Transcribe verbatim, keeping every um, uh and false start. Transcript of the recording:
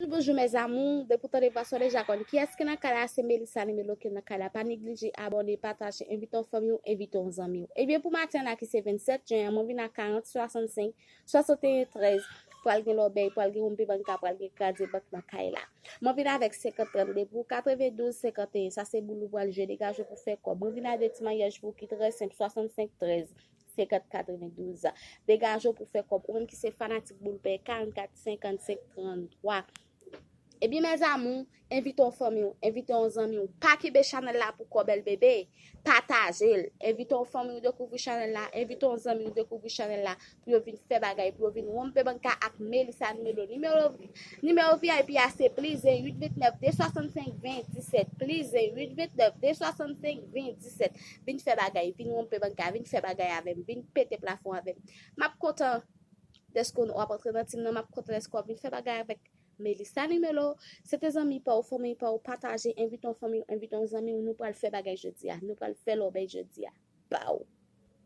Bonjou, bonjou, mes amours. Depi w tande vwa sa, w deja konn kiyès ki nan kay la, se Melissa Nimelo ki nan kay la. Pa neglije abòne, pataje, envite yon fanmi w, envite yon zanmi w. Ebyen, pou maten la ki se vennsèt jen an, mwen vin ak karant swasannsenk swasanteyen trèz. Pral gen lòbèy, pral gen wonmpe banka, pral gen kraze bank nan kay la. Mwen vin avèk senkant trannde pou katrevendouz senkanteyen. Sa se boul ou pral jwe, degaje w pou fè kòb. Mwen vin ak de ti maryaj pou ki trè senp, swasannsenk trèz senkant katrevendouz. Degaje w pou fè kòb. Ou menm ki se fanatik boul pè, karannkat senkannsenk tranntwa. Ebyen, mes amours, envite yon fanmi w, envite yon zanmi w. Pa kenbe chanèl la pou kò, bèl bebe. Pataje l. Envite yon fanmi w dekouvri chanèl la, envite yon zanmi w dekouvri chanèl la, pou yo vin fè bagay, pou yo vin wonmpe banka ak Melissa Nimelo. Nimewo, nimewo V I P a se plis zen uit ventnèf de swasannsenk ven disèt, plis zen uit ventnèf de swasannsenk ven disèt. Vin fè bagay, vin wonmpe banka, vin fè bagay avè m, vin pete plafon avè m. M ap kontan dèske w ap antre nan team nan, m ap kontan dèske w ap vin fè bagay avèk Melissa Nimelo. Se te zanmi pa w, fanmi pa w, pataje, envite yon fanmi, envite yon zanmi w, nou pral fè bagay jodi a, nou pral fè lòbèy jodi a. Pow!